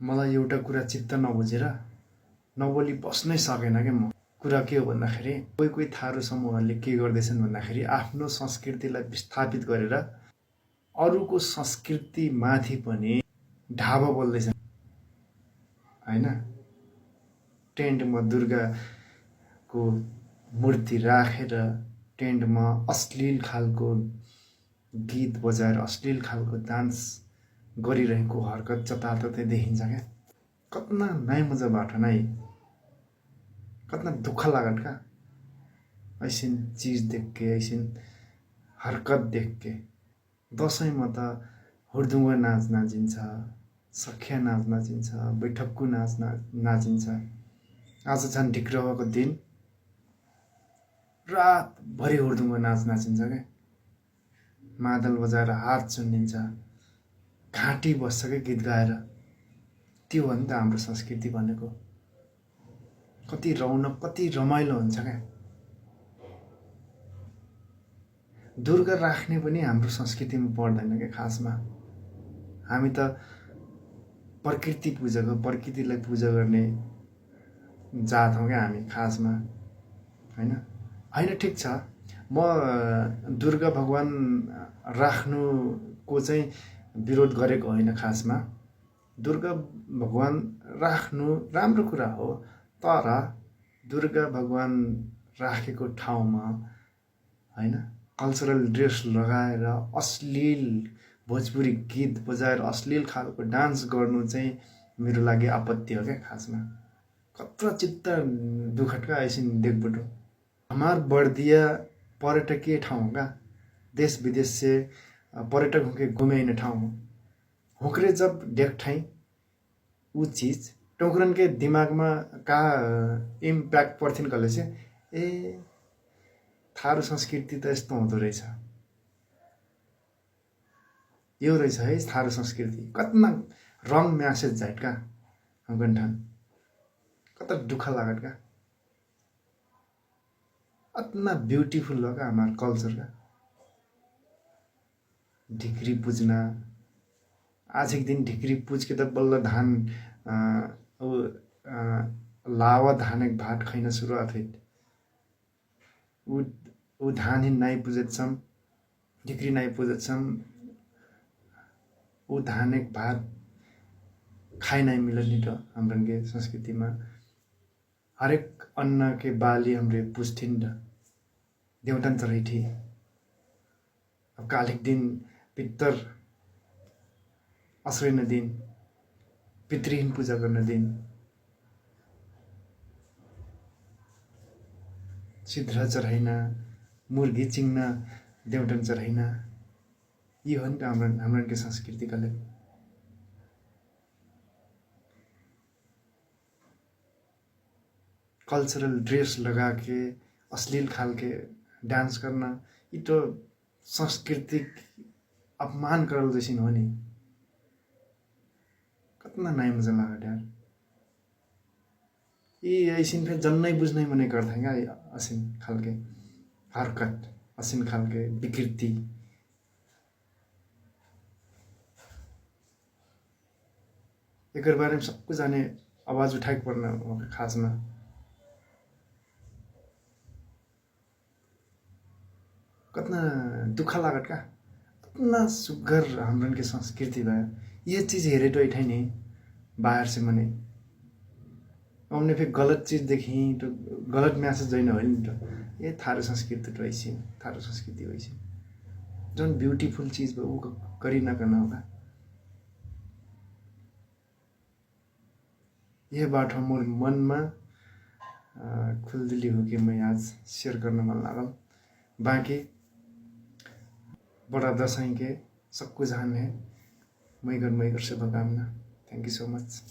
मलाई एउटा कुरा चित्त नबुझेर नबोली बस्नै सकेन के म। कुरा के हो भन्दाखेरि कोही कोही थारू समूहहरूले के गर्दैछन् भन्दाखेरि आफ्नो संस्कृतिलाई विस्थापित गरेर अरूको संस्कृति माथि पनि ढाबा बोल्दैछन् हैन। टेन्टमा दुर्गाको मूर्ति राखेर टेन्टमा अश्लील खालको गीत बजाएर अश्लील खालको डान्स गरिरहेको हरकत जताततै देखिन्छ क्या। कतना नाइ मजा बाटो नाइ कतना दुःख लागत का ऐसिन चीज देख के ऐसिन हरकत देख के। दसैँमा त हुर्दुङ्गा नाच नाचिन्छ, सख्या नाच नाचिन्छ, बैठक्कु नाच नाचिन्छ। आज झन् ढिक्रवाको दिन रातभरि हुर्दुङ्गा नाच नाचिन्छ क्या। मादल बजाएर हात चुन्निन्छ, घाँटी बस्छ क्या गीत गाएर। त्यो हो नि त हाम्रो संस्कृति भनेको। कति रौनक कति रमाइलो हुन्छ क्या। दुर्गा राख्ने पनि हाम्रो संस्कृतिमा पर्दैन क्या खासमा। हामी त प्रकृति पूजक हो, प्रकृतिलाई पूजा गर्ने जात हौँ क्या हामी खासमा हैन। हैन ठिक छ, म दुर्गा भगवान राख्नुको चाहिँ विरोध गरेको होइन खासमा। दुर्गा भगवान राख्नु राम्रो कुरा हो, तर दुर्गा भगवान राखेको ठाउँमा हैन कल्चरल ड्रेस लगाएर अश्लील भोजपुरी गीत बजाएर अश्लील खालको डान्स गर्नु चाहिँ मेरो लागि आपत्ति हो क्या खासमा। कत्रा चित्त दुखटका ऐसिन देखबटो। हमार बर्दिया पर्यटकीय ठाउँ का, देश विदेश से पर्यटक होके घूमे इन ठाउँ होकरे जब देख ठाई ऊ चीज टोकरन के दिमाग में का इम्पैक्ट पर्थिन कले से ए थारू संस्कृति त यस्तो हुँदो रहेछ, यो रहेछ है थारू संस्कृति। कतना रङ म्यासेज जाइत का गन्ठान, कता दुःख लागत का। अतना ब्यूटीफुल हो का हमार कल्चर का। ढिक्री पूजना आज एक दिन ढिक्री पूज के त बल्ल धान लावा धान एक भात खैन सुरुवात हुई। ऊ धान ही नाई पूजत छम, ढिक्री नाई पूजत छम, ऊ धान एक भात खाइ नाई मिलन नि त हमरन के संस्कृति में। हरेक अन्न के बाली हमरे पूजथिन त देउटन चढ़ैठी। अब कालिक दिन पित्तर असरैन दिन, पितृहीन पूजा गर्न दिन, सिद्रा चढ़ाइना, मुर्गी चिङ्ना देउटन चढ़ाइना। ये हो नि त हमरन के संस्कृति कले। कल्चरल ड्रेस लगा के अश्लील खाल के डांस करना, ये तो सांस्कृतिक अपमान करल जैसिन हो नि। कतना नाइ मजा लागत यार। ये ऐसिन फिर जन्नै बुझ्नै मनै गर्दैन क्या असिन खालके हरकत, असिन खालके विकृति। एकर बारे में सबको जाने आवाज उठाइ पर्न खासमा। कतना दुःख लागत का। कतना सुग्घर हमरन के संस्कृति भए। ये चीज हेरे तो ऐठै नहीं बाहर से मने हमने फिर गलत चीज देखी तो गलत मैसेज जैन हो नि तो ये थारू संस्कृति तो ऐसी थारू संस्कृति वैसी जन ब्यूटीफुल चीज वो करी ना करना होगा। यह बात मोर मन में खुलदिली हो कि मैं आज शेयर करने मन लागल। बाकी बड़ा दसैं के सबको जान है। मैगर शुभकामना। Thank you so much.